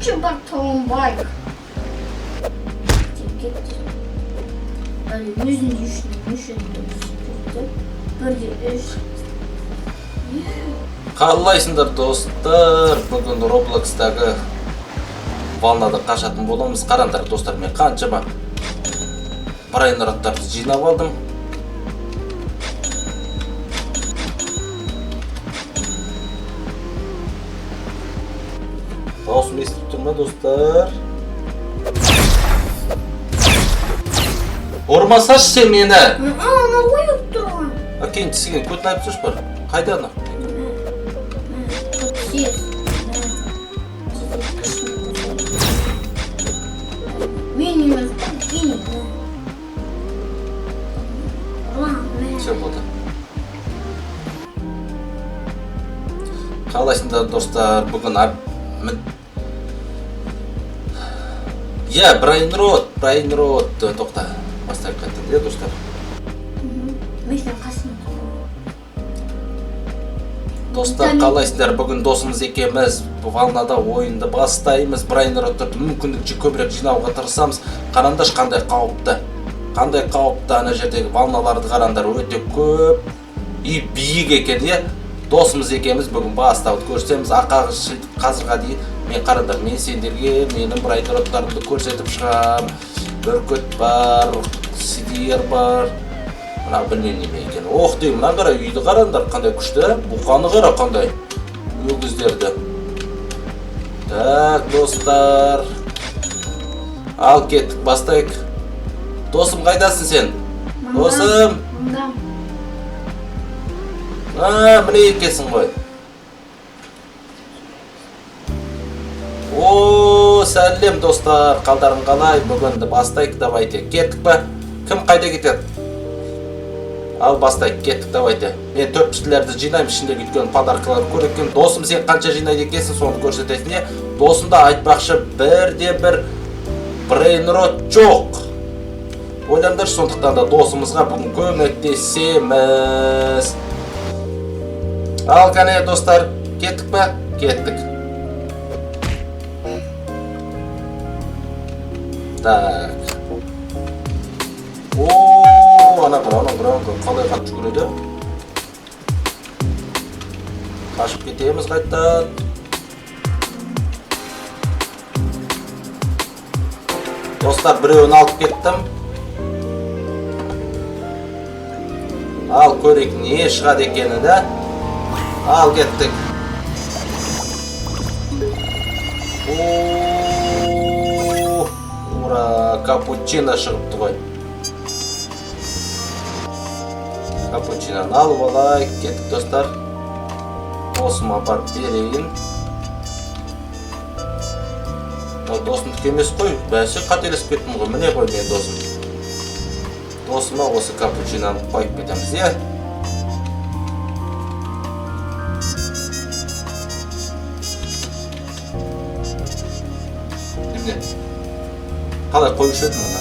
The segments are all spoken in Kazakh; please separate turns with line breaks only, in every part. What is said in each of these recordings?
Жүрші, бар, Толымбай. Деп кетті. Өзінде үшін неше бір де үш.
Қалайсыңдар, достар? Бүгін Роблокстағы волнадан қашатын боламыз. Қараңдар, достар, мен қаншама брайнроттарды жинап алдым. Дауысым естіліп тұр ма, достар? Ұрмасашы сен мені!
Ана ғой ұрып тұрған.
Әкең тісіген көтін айтып тұршы бар. Қайда ана?
48. Мен емес қой, гений.
Все болды. Қалайсыңдар, достар? Бүгін иә, брайнрот, брайнрот. Тоқта. Бастайық қайтадан, иә, достар?
Мен сенің қасыңда тұрмын.
Достар, қалайсыңдар? Бүгін досымыз екеуміз волнада ойынды бастаймыз. Брайнроттарды мүмкіндікше көбірек жинауға тырысамыз. Қараңдаршы, қандай қауіпті. Қандай қауіпті ана жердегі волналарды қараңдар, өте көп и биік екен, иә. Досымыз екеуміз бүгін бастауды көрсетеміз. Ақағыш қазірға дейін мен қараңдар, мен сендерге менің брайнроттарымды көрсетіп шығам. Бүркіт бар, сидер бар. Мына білмеймін неме екен. Ох деймін, мына қара, үйді қараңдар, қандай күшті. Бұқаны қара, қандай өгіздерді. Так, достар. Ал кеттік, бастайық. Досым, қайдасың сен? Досым.
Мында.
А, міне екенсің ғой. О, сәлем, достар. Қалдарың қалай? Бүгінді бастайық, давайте. Кеттік па? Кім қайда кетеді? Ал бастайық, кеттік, давайте. Мен төрт піштілерді жинаймын, ішіндегі өйткені подаркалар көп екен. Досым, сен қанша жинайды екенсің, соны көрсетесің, иә? Досым да айтпақшы, бірде бір брейнрот жоқ. Ойлаңдаршы, сондықтан да досымызға бүгін көмектесеміз. Ал кәне, достар, кеттік па? Кеттік. Так. О, ана қара, ана қара, ана қара, қалай қатты жүгіреді? Қашып кетеміз қайтадан. Достар, біреуін алып кеттім. Ал көрейік, не шығады екені, да? Ал кеттік. О, ура, капучино шығыпты ғой. Капучиноны алып алайық, кеттік, достар. Досыма апарып берейін. Мынау досымдікі емес қой, бәсе қателесіп кеттім ғой, міне ғой менің досым. Досыма осы капучиноны қойып кетеміз, иә? Немене? Қалай қоюшы едім мына?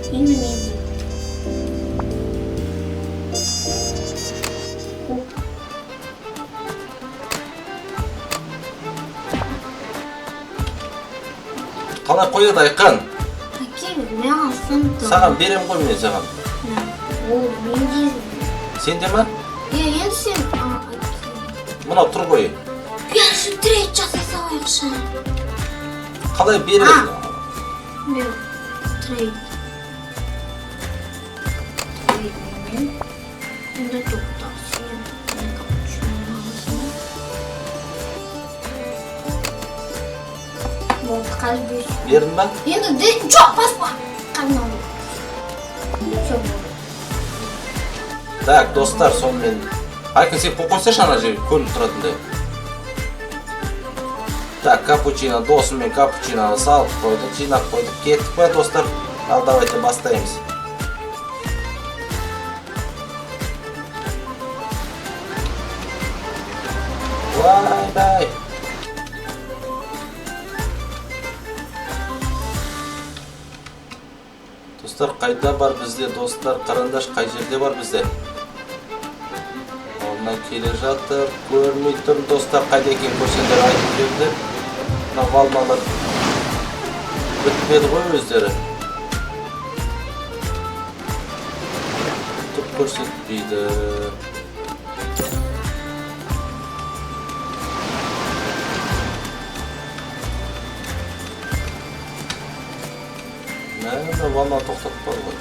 Енді менде.
Қалай қояды, Айқын?
Әке, маған сынды.
Саған берем ғой мен саған.
О, менде.
Сенде ма?
Е, енді сен, а, әке.
Мынау тұр ғой.
Берші, трейд жасай салайықшы.
Қалай береді?
А, бер, трейд. Трейд мен. Енді тоқта, сен мен капучино аласың. Болды, қазір берші.
Бердің ба?
Енді де, жоқ, баспа. Қазір алып. Все болды.
Так, достар, сонымен. Айқын, сен қойып қойсайшы ана жерге, көрініп тұратындай. Так, капучино, досыммен капучиноны салып қойдық, жинап қойдық. Кеттік па, достар? Ал, давайте бастаймыз. Вай-бай. Достар, қайда бар бізде, достар? Қараңдаршы, қай жерде бар бізде? Волна келе жатыр. Көрмей тұрмын, достар, қайда екенін көрсеңдер айтып жіберіңдер. Мына волналар бітпеді ғой өздері. Түк көрсетпейді. Мә, волна тоқтатпады ғой.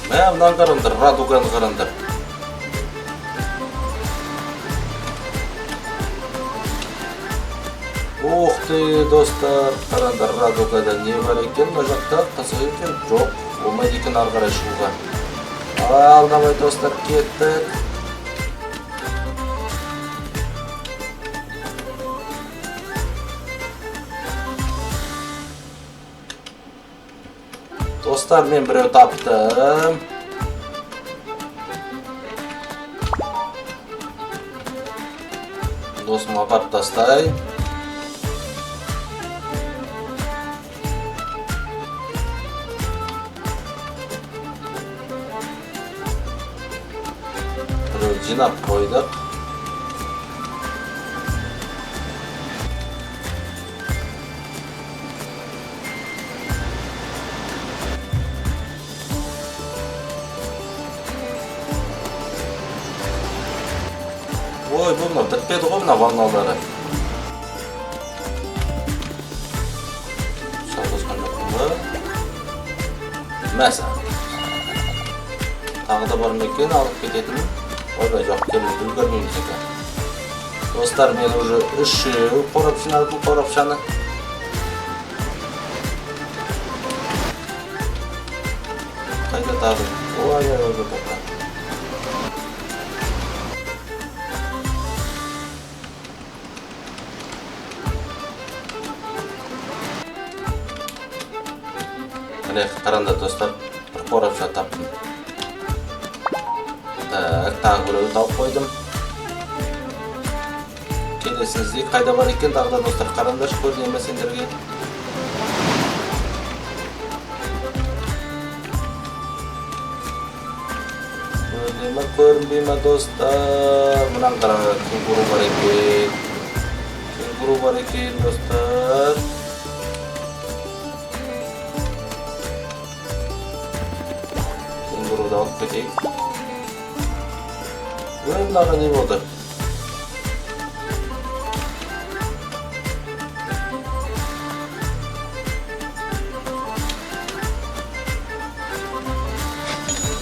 Мә, мынаны қараңдар, радуганы қараңдар. Ух ты, достар, қараңдар, радугада не бар екен, мына жақта қызық екен. Жоқ, болмайды екен ары қарай шығуға. Ал, давай, достар, кеттік. Достар, мен біреу таптым. Досыма апарып тастай. Біреу жинап қойдық. Ой, бұл мынау бітпеді ғой мына волналары. Шалғызған жоқпын ба? Мәсі. Тағы да бар ма екен алып кететін? Ойбай, жоқ, келмейді, үлгермейміз екен. Достар, мен уже үшеу қорап жинадым, қорапшаны. Қайда тағы? Ой, ой, ой, тоқта. Міне, қараңдар, достар, бір қорапша таптым. Так, тағы біреуді тауып қойдым. Келесін іздейік, қайда бар екен тағы да, достар, қараңдаршы, көріне ме сендерге? Көріне ме, көрінбей ме, достар? Мынаны қараңдар, кенгуру бар екен. Кенгуру бар екен, достар. Кенгуруды алып кетейік. Ой, мынаға не болды?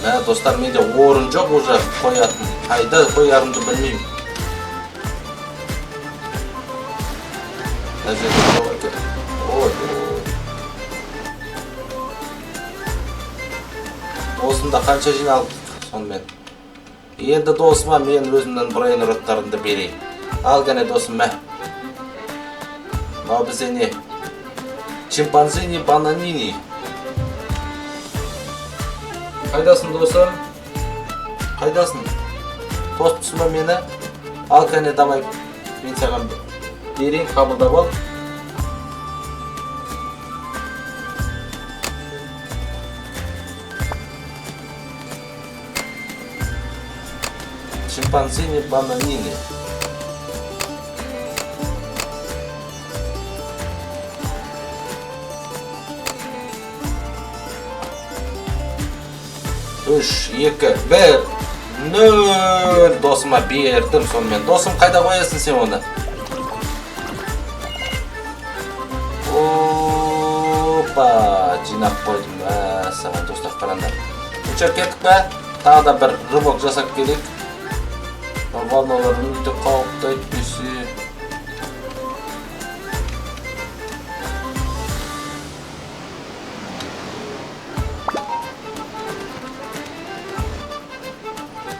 Мә, достар, менде орын жоқ уже қоятын. Қайда қоярымды білмеймін. Мына жерде жоқ екен. Ой, ой. Досымда қанша жиналдық сонымен. Енді досыма мен өзімнің брейнроттарымды берейін. Ал кәне, досым, мә. Мынау бізде не? Чимпанзини бананини. Қайдасың, досым? Қайдасың? Тосып тұрсың ба мені? Ал кәне, давай, мен саған берейін, қабылдап ал. Шимпанзини бананини. Үш, екі, бір, нөл. Досыма бердім сонымен. Досым, қайда қоясың сен оны? Опа, жинап қойдым. Саған, достар, қараңдар. Ұшып кеттік пе? Тағы да бір рывок жасап келейік. Волналар өте қауіпті әйтпесе.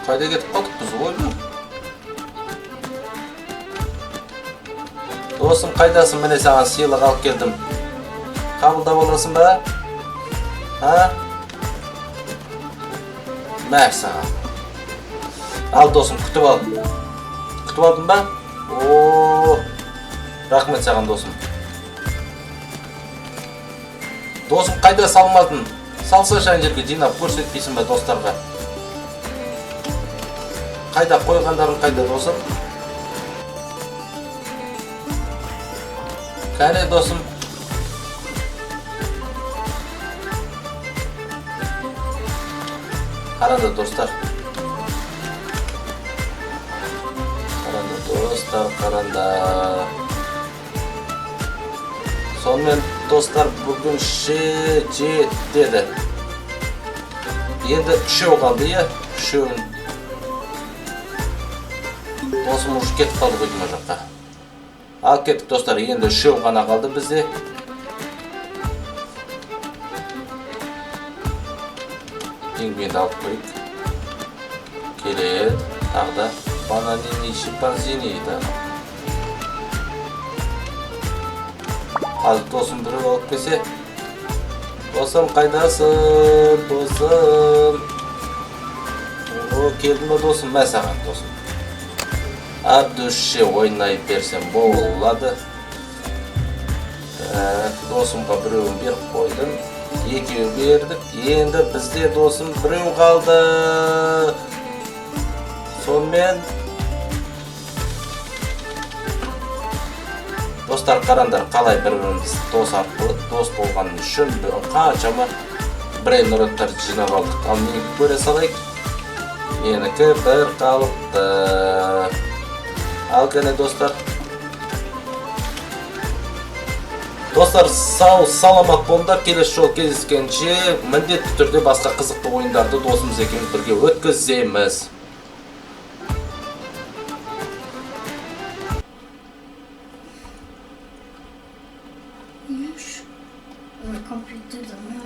Қайда кетіп қалдық біз, ойбай? Досым, қайдасың? Міне саған сыйлық алып келдім. Қабылдап аласың ба? А? Мә саған. Ал, досым, күтіп ал. Күтіп алдың ба? О, рахмет саған, досым. Досым, қайда салмадың? Салсашы ана жерге жинап, көрсетпейсің ба достарға? Қайда қойғандарың, қайда, досым? Кәне, досым. Қараңдар, достар. Қараңдар, достар, қараңдар. Сонымен, достар, бүгінше жетеді. Енді үшеу қалды, иә? Үшеуін. Досым уже кетіп қалды ғой деймін ол жаққа. Ал кеттік, достар, енді үшеу ғана қалды бізде. Пингвинді алып көрейік. Келеді, тағы да бананини шимпанзини тағы. Қазір досым біреу алып келсе. Досым, қайдасың, досым? О, келдің ба, досым? Мә саған, досым. От души ойнай берсем болады. Так, досымға біреуін беріп қойдым. Екеу бердік. Енді бізде, досым, біреу қалды. Сонымен, достар, қараңдар, қалай бір-біріміз дос арқылы, дос болған үшін қаншама брейнроттар жинап алдық. Ал менікі көре салайық. Менікі бір қалыпты. Ал кәне, достар. Достар, сау саламат болыңдар. Келесі жолы кездескенше міндетті түрде басқа қызықты ойындарды досымыз екеуміз бірге өткіземіз.
Компьютер.